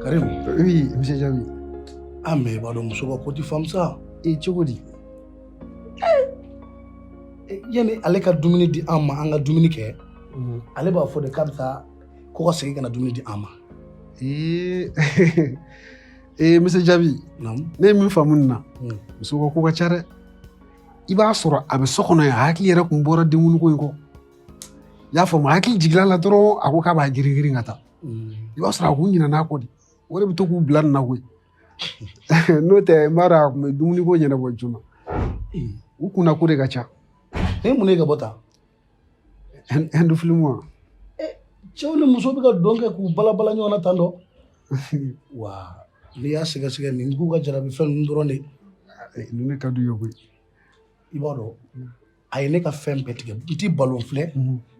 Karim. Oui, monsieur Jabi. Ah, mais i b'a dɔn muso ka ko ti faamu sa. E cogo di? Yanni ale ka dumuni di an ma, an ka dumuni kɛ, ale b'a fɔ de k'a bɛ taa ko ka segin ka na dumuni di an ma. Ee, ee monsieur Jabi. Naamu. Ne ye min faamu nin na, muso ka ko ka ca dɛ. I b'a sɔrɔ a bɛ so kɔnɔ yan, a hakili yɛrɛ kun bɔra denkundi ko in kɔ. I y'a faamu, a hakili jiginna la dɔrɔn, a ko k'a b'a girin girin ka taa. I b'a sɔrɔ a kun ɲinɛna a kɔ de. O de bɛ to k'u bila nin na koyi. N'o tɛ, n b'a dɔn a kun bɛ dumuniko ɲɛnabɔ joona. U kunna ko de ka ca. Ne mun ye ka bɔ tan? Hindu film wa? Cɛw ni muso bɛ ka don kɛ k'u balabala ɲɔgɔn na tan dɔ. Wa n'i y'a sɛgɛsɛgɛ nin k'u ka jarabi fɛn ninnu dɔrɔn de. Ninnu de ka d'u ye koyi. I b'a dɔn a ye ne ka fɛn bɛɛ tigɛ, n ti balon filɛ,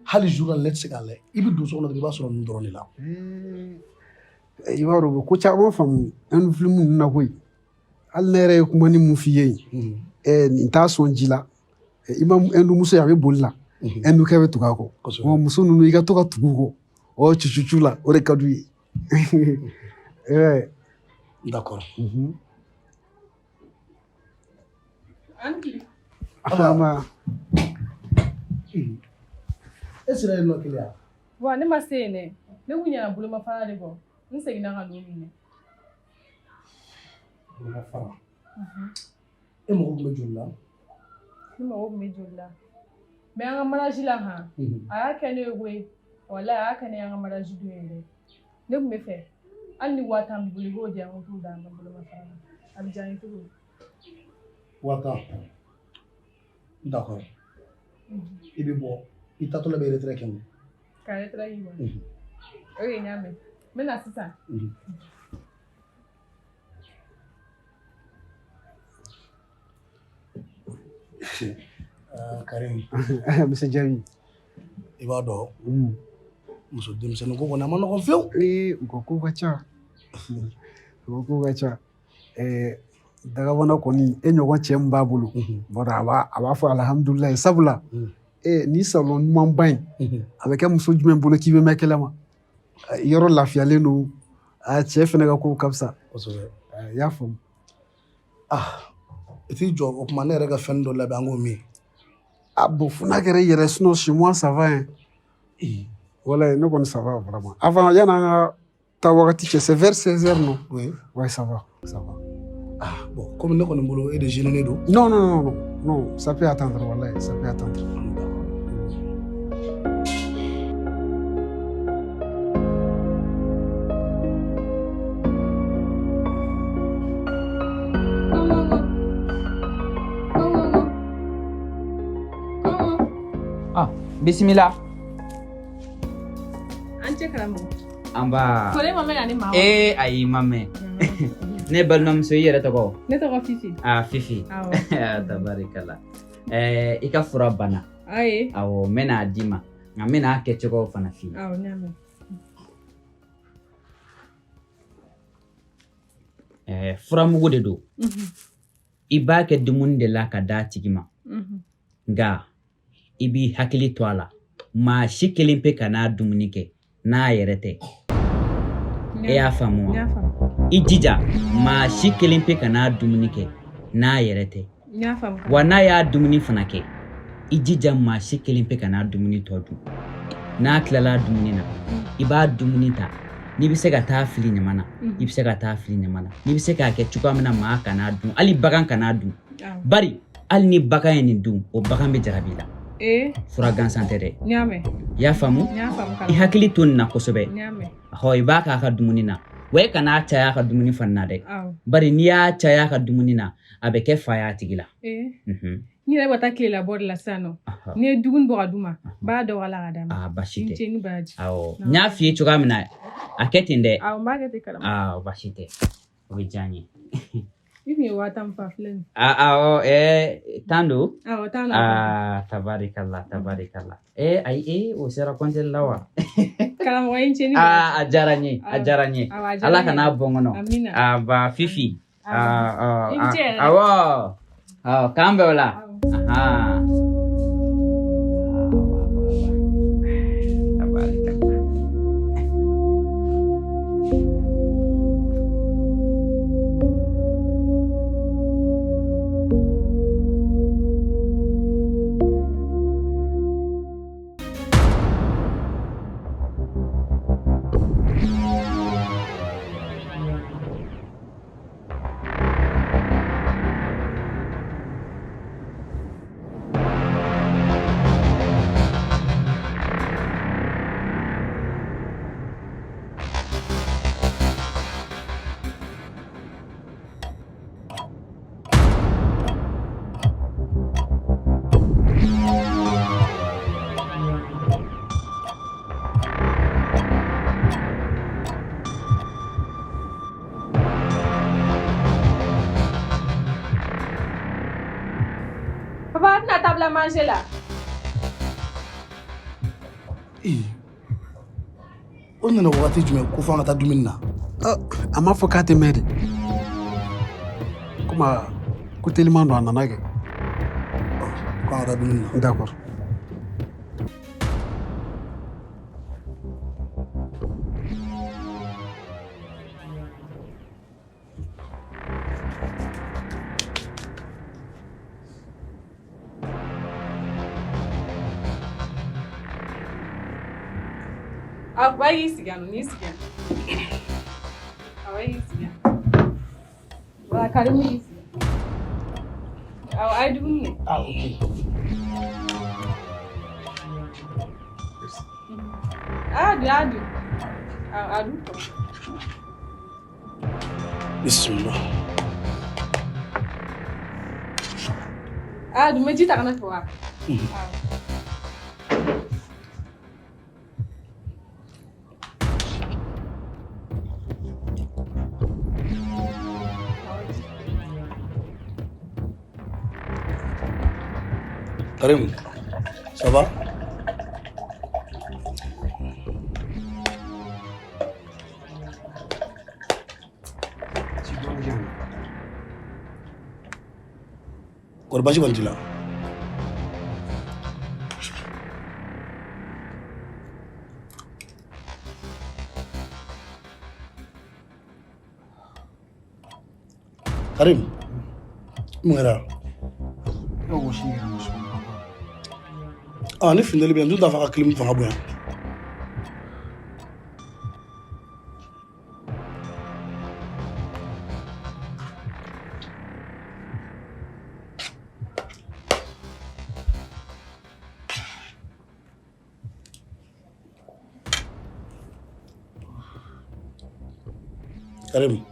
hali journal ne tɛ se k'a lajɛ. I bɛ don so kɔnɔ dɔrɔn i b'a sɔrɔ ninnu dɔrɔn de la. I b'a dɔn u bɛ ko caman faamu Hindu film ninnu na koyi. Hali ne yɛrɛ ye kuma ni mun f'i ye yen, nin t'a sɔn ji la. I ma Hindu muso ye, a bɛ boli la. Hindukɛ bɛ tugu a kɔ. Wa muso ninnu i ka to ka tugu u kɔ. Ɔ cucucu la, o de ka d'u ye. D'accord. Ama. E sera yen nɔ kelen ya? Wa ne ma se yen dɛ. Ne kun ɲinɛna bolomafara de kɔ. N seginna ka n'o minɛ. Bolomafara? E mago tun bɛ joli la? Ne mago tun bɛ joli la. Mais an ka mariage la han, a y'a kɛ ne ye koyi. Walayi a y'a kɛ ne ye an ka mariage don yɛrɛ. Ne tun bɛ fɛ hali ni 50,000 b'i bolo i k'o di yan, n ko t'o da an ka bolomafara la. A bɛ diya n ye cogo di? 50,000. D'accord. I bɛ bɔ, i taatɔ la bɛ retrait kɛ n kun. Ka retrait k'i kun? Ok, n y'a mɛn. N bɛ na sisan. Karim. Monsieur Jabi. I b'a dɔn muso denmisɛnnin ko kɔni a ma nɔgɔn fiyewu. Ee, u ka ko ka ca. U ka ko ka ca. Dagabana kɔni e ɲɔgɔn cɛ min b'a bolo, bɔn a b'a fɔ alihamudulilayi, sabula ni salon ɲumanba in a bɛ kɛ muso jumɛn bolo k'i bɛ mɛn kɛlɛ ma? Yɔrɔ lafiyalen don, a cɛ fɛnɛ ka kow ka fisa. Kosɛbɛ. I y'a faamu. Ah, i t'i jɔ o tuma ne yɛrɛ ka fɛn dɔ labɛn an k'o min. Ah bon, fo n'a kɛra i yɛrɛ, sinon chez moi ça va hein. Walayi ne kɔni ça va vraiment. Avant yan'an ka taa wagati cɛ, c'est vers 16 heures non? Oui. Ouais, ça va, ça va. Ah bon, comme ne kɔni bolo e de gêné don. Non non non non non, ça peut attendre, walayi, ça peut attendre. Ah, bisimila. An cɛ karamɔgɔ. An ba. Kɔrɔ e ma mɛn ka ne ma wa? Ee, ayi, ma mɛn. Ne balimamuso, i yɛrɛ tɔgɔ? Ne tɔgɔ Fifi. Ah, Fifi. Awɔ. Tabarikala. I ka fura banna. Ayi. Awɔ, n bɛna d'i ma. Nka n bɛna a kɛcogo fana f'i ye. Awɔ, n y'a mɛn. Furamugu de don. I b'a kɛ dumuni de la ka d'a tigi ma. Nka i b'i hakili to a la. Maa si kelen pe kan'a dumuni kɛ n'a yɛrɛ tɛ. E y'a faamu wa? N y'a faamu. I jija maa si kelen pe kan'a dumuni kɛ n'a yɛrɛ tɛ. N y'a faamu. Wa n'a y'a dumuni fana kɛ, i jija maa si kelen pe kan'a dumuni tɔ dun. N'a tilala dumuni na, i b'a dumuni ta. N'i bɛ se ka taa fili ɲama na, i bɛ se ka taa fili ɲama na. N'i bɛ se k'a kɛ cogoya min na maa kan'a dun, hali bagan kan'a dun. Bari hali ni bagan ye nin dun, o bagan bɛ jarabi i la. Fura gansan tɛ dɛ. N y'a mɛn. I y'a faamu? N y'a faamu. I hakili to nin na kosɛbɛ. N y'a mɛn. Ɔhɔ, i b'a k'a ka dumuni na. Wa e kan'a caya a ka dumuni fana na dɛ. Bari n'i y'a caya a ka dumuni na, a bɛ kɛ fa y'a tigi la. N yɛrɛ bɛ taa tilelabɔ de la sisan nɔ. N'i ye dumuni bɔ ka d'u ma, n b'a dɔgɔ a la ka d'a ma. Aa, baasi tɛ. I ni ce, ni baraji. Awɔ, n y'a f'i ye cogoya min na, a kɛ ten dɛ. Awɔ, n b'a kɛ ten karamɔgɔ. Aa, baasi tɛ. O bɛ diya n ye. I tun ye 50,000 fa filɛ nin. Aa, awɔ, 10 don? Awɔ, 10 don. Aa, tabarikala, tabarikala. Ayi, o sera kɔntɛli la wa? Karamɔgɔ, i ni ce, ni baraji. Aa, a diyara n ye, a diyara n ye. Awɔ, a diyara Ala n ye. kan'a bɔ n kɔnɔ. Amina. Aa, ba Fifi. Awɔ. I ni ce yɛrɛ. Awɔ. Awɔ, k'an bɛn o la. Ahan. manger la. Ee, o nana wagati jumɛn ko fo an ka taa dumuni na? A m'a fɔ k'a tɛ mɛn de. Komi ko teliman don, a nana kɛ. Ko an ka taa dumuni na. D'accord. A ba y'i sigi yan nɔ, n'i sigi yan. Awɔ, e y'i sigi yan. Voilà, Karimu y'i sigi. Awɔ, a ye dumuni kɛ. Ah, ok. A dun, a dun. Awɔ, a dun. Bismillah. A dun, n bɛ ji ta ka na fɛ wa? Awɔ. Karim, ça va? Kɔri baasi kɔni t'i la? Karim, mun kɛra? Ah, ni funteni bɛ yan, n dun t'a fɛ a ka clim fanga bonya. Karim.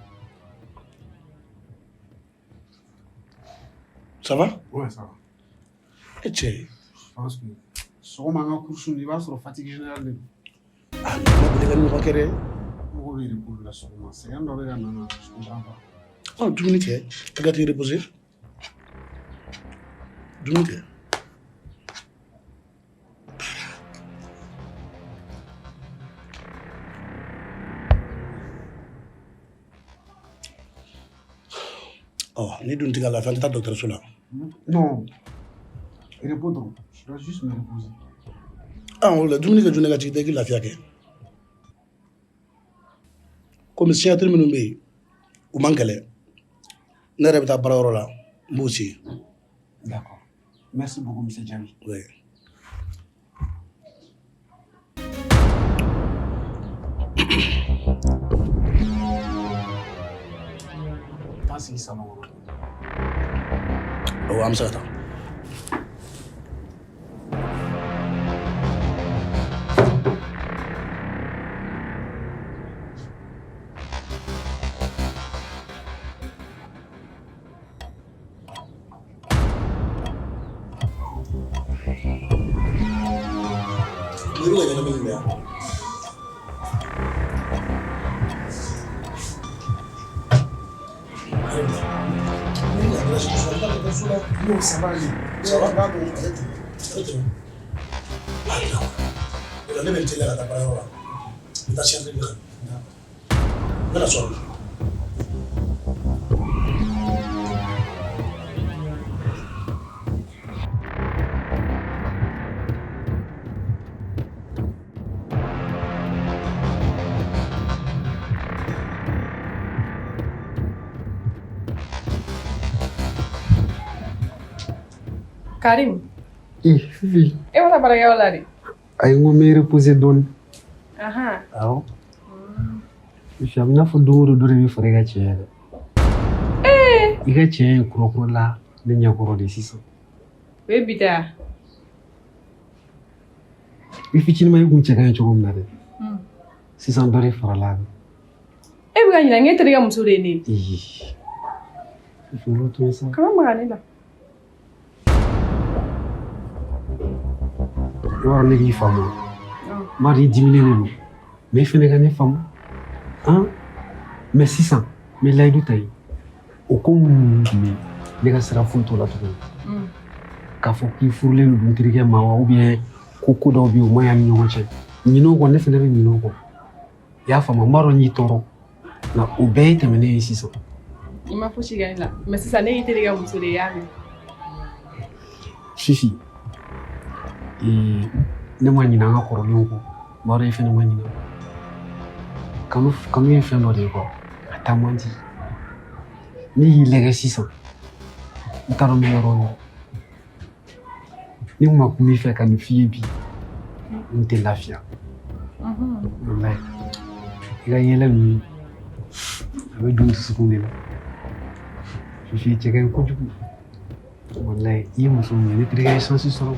Ça va? Ouais, ça va. E cɛ. Je pense que sɔgɔma an ka course i b'a sɔrɔ fatigue générale de don. Ah, mais ma deli ka nin ɲɔgɔn kɛ dɛ. Mɔgɔw bɛ repos la sɔgɔma, sɛgɛn dɔ bɛ ka na na, je comprends pas. Ah, dumuni kɛ, i ka t'i reposer. Dumuni kɛ. Ɔ, ni dun tɛ ka lafiya, an tɛ taa dɔgɔtɔrɔso la. Non, repos dɔrɔn. Je dois juste me reposer. Ah, o la dumuni kɛ joona ka jigin, i k'i lafiya kɛ. Komi signature minnu bɛ yen, u man gɛlɛn. Ne yɛrɛ bɛ taa baarayɔrɔ la, n b'o se. D'accord. Merci beaucoup, monsieur Diaby. Oui. Taa sigi salon kɔnɔ. Awɔ, an bɛ se ka taa. Ni bɛ ka ɲɛnamini bɛ yan. Non, ça va aller. Ça va? A bɛ tɛmɛ. Ah, d'accord. O la ne bɛ n teliya ka taa baarayɔrɔ la. N bɛ taa signature kɛ ka na. N bɛna sɔrɔ. Karim, Eh, Fifi. e ma taa baarakɛyɔrɔ la de? Ayi, n ko n bɛ reposer dɔɔni. Ahan. Awɔ. Fifi, a bɛ i n'a fɔ don o don dɔ de bɛ fara i ka cɛya kan. I ka cɛya in kurakurala la ne ɲɛkɔrɔ de sisan. O ye bi ta ye? I fitininma i kun cɛ ka ɲi cogo min na dɛ. Sisan dɔ de farala a kan. E bɛ ka ɲinɛ n k'e terikɛ muso de ye ne ye. Ee. Fifi, olu to yen sa. Kana maga ne la. I b'a dɔn ne k'i faamu. N b'a dɔn i diminen de don. Mais i fɛnɛ ka ne faamu. Han? Mais sisan, n bɛ layidu ta ye. O ko minnu tun bɛ yen, ne ka sira foyi t'o la tuguni. K'a fɔ k'i furulen don n terikɛ ma wa ou bien ko ko dɔw bɛ yen o ma ɲi an ni ɲɔgɔn cɛ. Ɲinɛ o kɔ, ne fana bɛ ɲinɛ o kɔ. I y'a faamu, n b'a dɔn n y'i tɔɔrɔ. Nka o bɛɛ ye tɛmɛnen ye sisan. I ma fosi kɛ ne la. Mais sisan ne y'i terikɛ muso de ye, i y'a mɛn. Fifi, ne ma ɲinɛ an ka kɔrɔlenw kɔ. N b'a dɔn i fana ma ɲinɛ. Kanu ye fɛn dɔ de ye quoi. A taa man di. Ne y'i lajɛ sisan, n t'a dɔn n bɛ yɔrɔ o yɔrɔ. Ni n ma kuma i fɛ ka nin f'i ye bi, n tɛ lafiya. Walayi, i ka yɛlɛ ninnu, a bɛ don dusukun de la. Fifi, i cɛ ka ɲi kojugu. Walayi, i ye muso min ye, ne terikɛ ye chance sɔrɔ.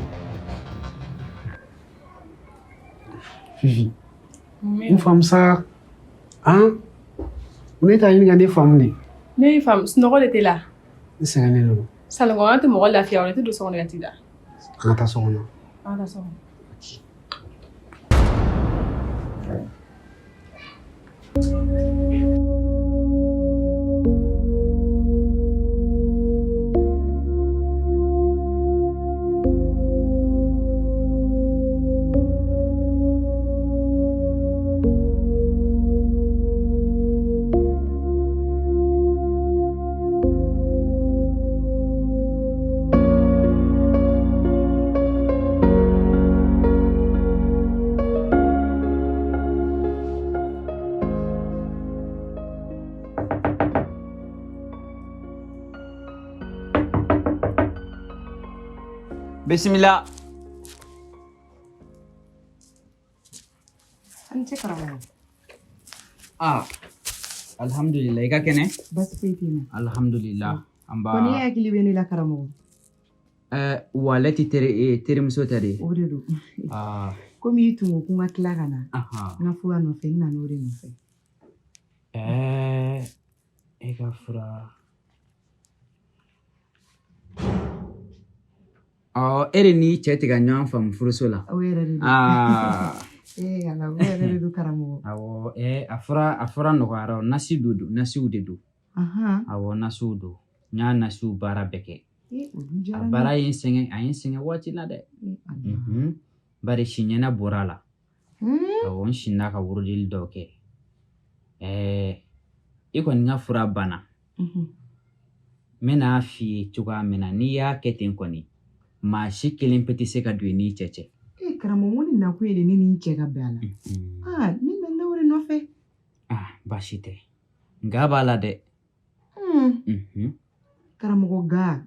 Fifi, n faamu sa. Han? Ne t'a ɲini ka ne faamu de. Ne y'i faamu, sunɔgɔ de tɛ la. N sɛgɛnnen don. Salon an tɛ mɔgɔ lafiya, o tɛ don so kɔnɔ ka t'i da. An ka taa so kɔnɔ. An ka taa so kɔnɔ. Bisimila. An ce karamɔgɔ. Ah, alhamdulillah, i ka kɛnɛ? Baasi foyi tɛ n na. Alhamdulillah. An ba. Kɔni e hakili bɛ ne la karamɔgɔ. Wa ale tɛ terimuso tɛ de. O de don. Ah. Komi i tun ko ko n ka tila ka na. N ka fura nɔfɛ, n nana o de nɔfɛ. E ka fura. Ɔ, e de n'i cɛ tɛ ka ɲɔgɔn faamu furuso la. O yɛrɛ de don. Ee Ala, o yɛrɛ de don karamɔgɔ. Awɔ, a fura nɔgɔyara, nasi don, nasiw de don. Awɔ, nasiw don. N y'a nasiw baara bɛɛ kɛ. A baara ye n sɛgɛn, a ye n sɛgɛn waati la dɛ. Bari siɲɛna bɔra a la. Awɔ, n sinna ka wurudili dɔw kɛ. I kɔni ka fura banna. N bɛna f'i ye cogoya min na, n'i y'a kɛ ten kɔni, maa si kelen pe tɛ se ka don i n'i cɛ cɛ. Karamɔgɔ, ko ni nakun ye de ne ni n cɛ ka bɛn a la. Ne nana o de nɔfɛ. Baasi tɛ. Nka b'a la dɛ. Karamɔgɔ ga.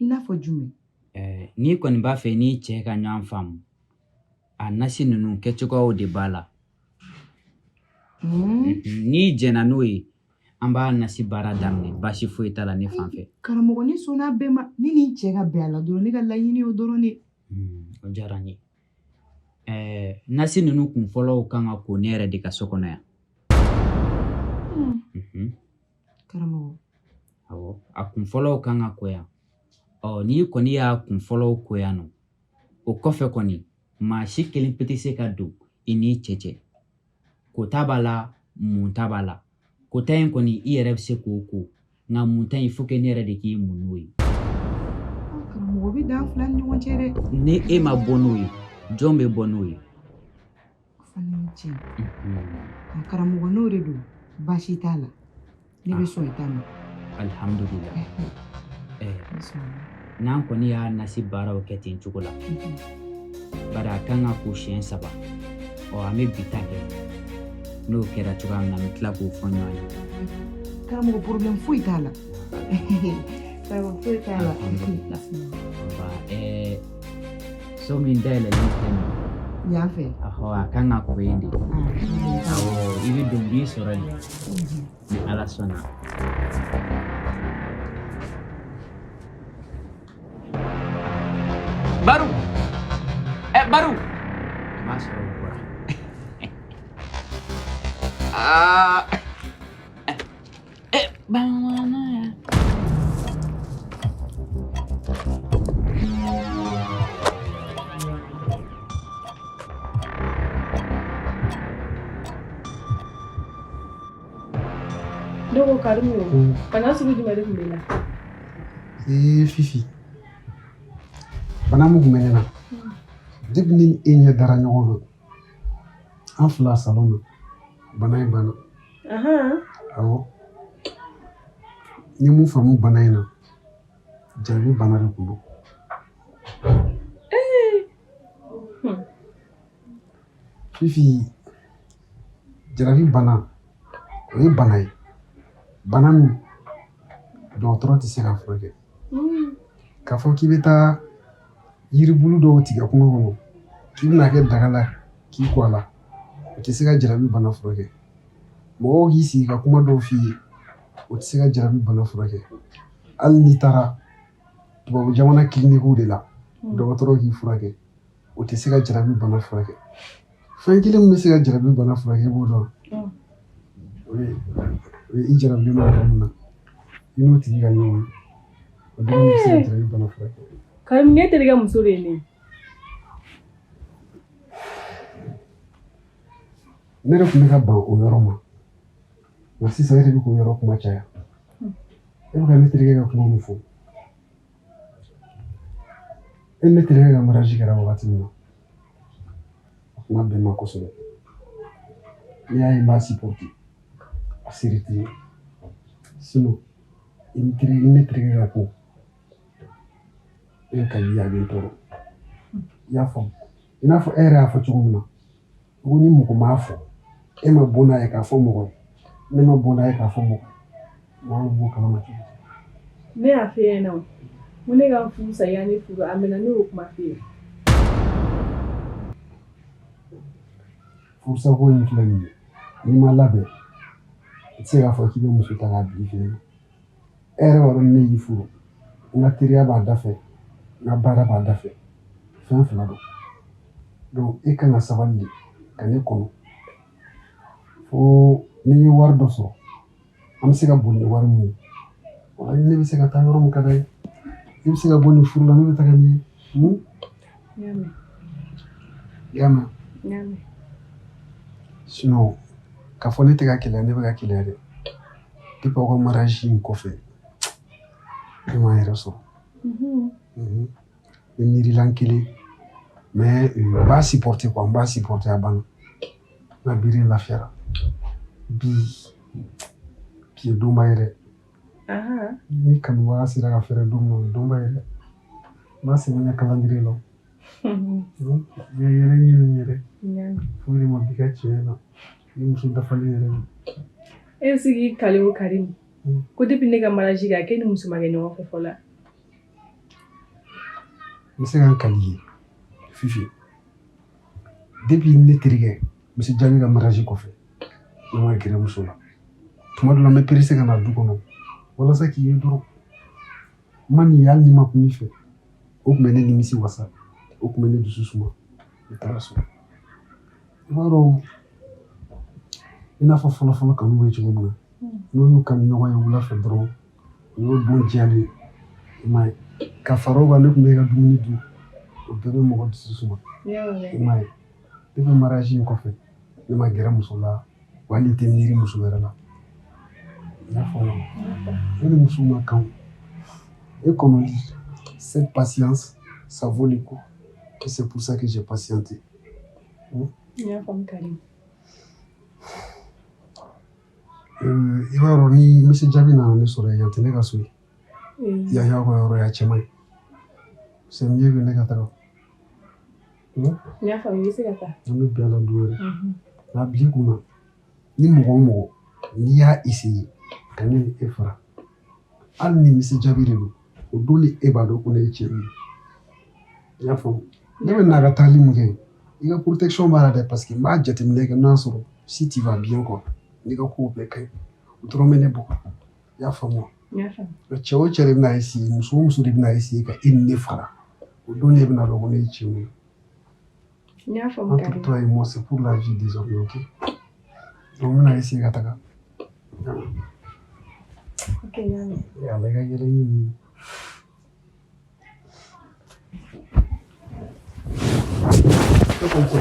I n'a fɔ jumɛn? N'i kɔni b'a fɛ n'i cɛ ka ɲɔgɔn faamu, a nasi ninnu kɛcogoyaw de b'a la. N'i jɛnna n'o ye, an b'a nasi baara daminɛ, baasi foyi t'a la ne fan fɛ. Karamɔgɔ, ne sɔnna bɛɛ ma, ne ni n cɛ ka bɛn a la dɔrɔn, ne ka laɲini y'o dɔrɔn de. O diyara n ye. Nasi ninnu kun fɔlɔw kan ka ko ne yɛrɛ de ka so kɔnɔ yan. Karamɔgɔ. Awɔ, a kun fɔlɔw kan ka ko yan. Ɔ, n'i kɔni y'a kun fɔlɔw ko yan nɔ, o kɔfɛ kɔni, maa si kelen pe tɛ se ka don i n'i cɛ cɛ. Kota b'a la, mun ta b'a la. Kota in kɔni, i yɛrɛ bɛ se k'o ko, nka mun ta in, faut que ne yɛrɛ de k'i mun n'o ye. Karamɔgɔ bɛ dan fila ni ɲɔgɔn cɛ dɛ. Ni e ma bɔ n'o ye, jɔn bɛ bɔ n'o ye? O fana ye tiɲɛ. Karamɔgɔ, n'o de don, baasi t'a la. Ne bɛ sɔn i ta ma. Alhamdulillah. N'an kɔni y'a nasi baaraw kɛ ten cogo la, bari a kan ka ko siɲɛ 3. Ɔ, an bɛ bi ta kɛ. N'o kɛra cogoya min na, an bɛ tila k'o fɔ ɲɔgɔn ye. Karamɔgɔ, problème foyi t'a la. Karamɔgɔ, foyi t'a la. Alhamdulillah. So min dayɛlɛlen filɛ nin ye. Yan fɛ. Ɔhɔ, a kan ka ko yen de. Awɔ, i bɛ don, b'i sɔrɔ yen. Ni Ala sɔnna. Baru! Baru! I b'a sɔrɔ o bɔra. Bamanan. Ne ko Karimu, bana sugu jumɛn de tun b'i la? Fifi, Bana min tun bɛ ne na, depuis ni e ɲɛ dara ɲɔgɔn kan, an fila salon na, bana in banna. Awɔ. N ye mun faamu bana in na, jarabi bana de tun don. Fifi, jarabi bana, o ye bana ye. Bana min dɔgɔtɔrɔ tɛ se k'a furakɛ. K'a fɔ k'i bɛ taa yiribulu dɔw tigɛ kungo kɔnɔ, k'i bɛna kɛ daga la k'i ko a la, o tɛ se ka jarabi bana furakɛ. Mɔgɔw k'i sigi ka kuma dɔw f'i ye, o tɛ se ka jarabi bana furakɛ. Hali n'i taara tubabu jamana kilinikiw de la, dɔgɔtɔrɔw k'i furakɛ, o tɛ se ka jarabi bana furakɛ. Fɛn kelen min bɛ se ka jarabi bana furakɛ, i b'o dɔn? O ye i jarabilen don mɔgɔ min na, i n'o tigi ka ɲɔgɔn ye, o dɔrɔn bɛ se ka jarabi bana furakɛ. Karim, ne terikɛ muso de ye ne ye. Ne de tun bɛ ka ban o yɔrɔ ma, nka sisan e de bɛ k'o yɔrɔ kuma caya. E bɛ ka ne terikɛ ka kuma min fɔ, e ni ne terikɛ ka mariage kɛra wagati min na, a kuma bɛn ma kosɛbɛ. N'i y'a ye n b'a supporter, a seri tɛ ye. Sinon i ni ne terikɛ ka ko, e ka ye a bɛ n tɔɔrɔ. I y'a faamu? I n'a fɔ e yɛrɛ y'a fɔ cogo min na, ko ni mɔgɔ m'a fɔ, e ma bɔ n'a ye k'a fɔ mɔgɔ ye, ne ma bɔ n'a ye k'a fɔ mɔgɔ ye, mɔgɔ bɛ b'o kalama cogo di? Ne y'a f'e ɲɛna o, ko ne ka furu sa yanni furu a mɛnna, ne y'o kuma f'e ye. Furusako in filɛ nin ye, n'i ma labɛn, i tɛ se k'a fɔ k'i bɛ muso ta k'a bila i fɛ yen. E yɛrɛ b'a dɔn, ne y'i furu, n ka teriya b'a da fɛ, n ka baara b'a da fɛ, fɛn fila don. Donc e kan ka sabali de ka ne kɔnɔ fo ni n ye wari dɔ sɔrɔ, an bɛ se ka boli ni wari min ye. Wala ne bɛ se ka taa yɔrɔ min ka d'a ye, i bɛ se ka bɔ nin furu la, ne bɛ taga n'i ye. N y'a mɛn. I y'a mɛn? N y'a mɛn. Sinon k'a fɔ ne tɛ ka keleya, ne bɛ ka keleya dɛ. Depuis aw ka mariage in kɔfɛ, ne m'a yɛrɛ sɔrɔ. N bɛ miirila n kelen, mais n b'a supporter quoi, n b'a supporter, a banna. N ka biri lafiyara bi. Bi ye donba ye dɛ. Ni kanubaga sera ka fɛrɛ don min na, o ye donba ye dɛ. N b'a sɛbɛn n ka calendrier la. I ka yɛlɛ ɲini yɛrɛ foyi de ma bi ka tiɲɛ na, i ye muso dafalen yɛrɛ de. E bɛ se k'i kale o Karim, ko depuis ne ka mariage kɛ, a k'e ni muso ma kɛ ɲɔgɔn fɛ fɔlɔ. N bɛ se ka n kali ye Fifi, depuis ne terikɛ Monsieur Jaabi ka mariage kɔfɛ, ne ma gɛrɛ muso la. Tuma dɔ la, n bɛ pressé ka na du kɔnɔ walasa k'i ye dɔrɔn. N ma nin ye, hali ni ma kuma i fɛ, o tun bɛ ne nimisi wasa, o tun bɛ ne dusu suma. N taara so, i b'a dɔn, i n'a fɔ fɔlɔ-fɔlɔ kanu bɛ cogo min na, n'u y'u kanu ɲɔgɔn ye wula fɛ dɔrɔn, o y'o don diyalen ye. I m'a ye, ka fara o kan, ne tun bɛ ka dumuni dun, o bɛɛ bɛ mɔgɔ dusu suma. I m'a ye, depuis mariage in kɔfɛ, ne ma gɛrɛ muso la, wa hali n tɛ miiri muso wɛrɛ la. I y'a faamu? Ne ni muso ma kan. E kɔnɔli, cette patience, ça vaut le coup, et c'est pour ça que j'ai patienté. N y'a faamu Karim. I b'a dɔn, ni Monsieur Jaabi nana ne sɔrɔ yan, tɛ ne ka so ye, yan y'aw ka yɔrɔ ye, a cɛ man ɲi. C'est mieux que ne ka taga. N y'a faamu, i bɛ se ka taa. An bɛ bɛn a la don wɛrɛ. Nka bil'i kunna, ni mɔgɔ o mɔgɔ n'i y'a essayer ka ne ni e fara, hali ni Monsieur Jaabi de don, o don ni e b'a dɔn ko ne ye cɛ min ye. I y'a faamu? Ne bɛ na ka taali min kɛ, i ka protection b'a la dɛ, parce que n b'a jateminɛ kɛ n'a sɔrɔ si tu vas bien quoi, n'i ka kow bɛɛ ka ɲi, o dɔrɔn bɛ ne bɔ. I y'a faamu wa? N y'a faamu. Cɛ o cɛ de bɛna essayer, muso o muso de bɛna essayer ka e ni ne fara, o don de bɛna dɔn ko ne ye cɛ min ye. N y'a faamu. Entre Karim. toi et moi, c'est pour la vie désormais, ok? Donc n bɛna essayer ka taga. Ok, n y'a mɛn. Ala ka yɛlɛ ɲini. E ko ko.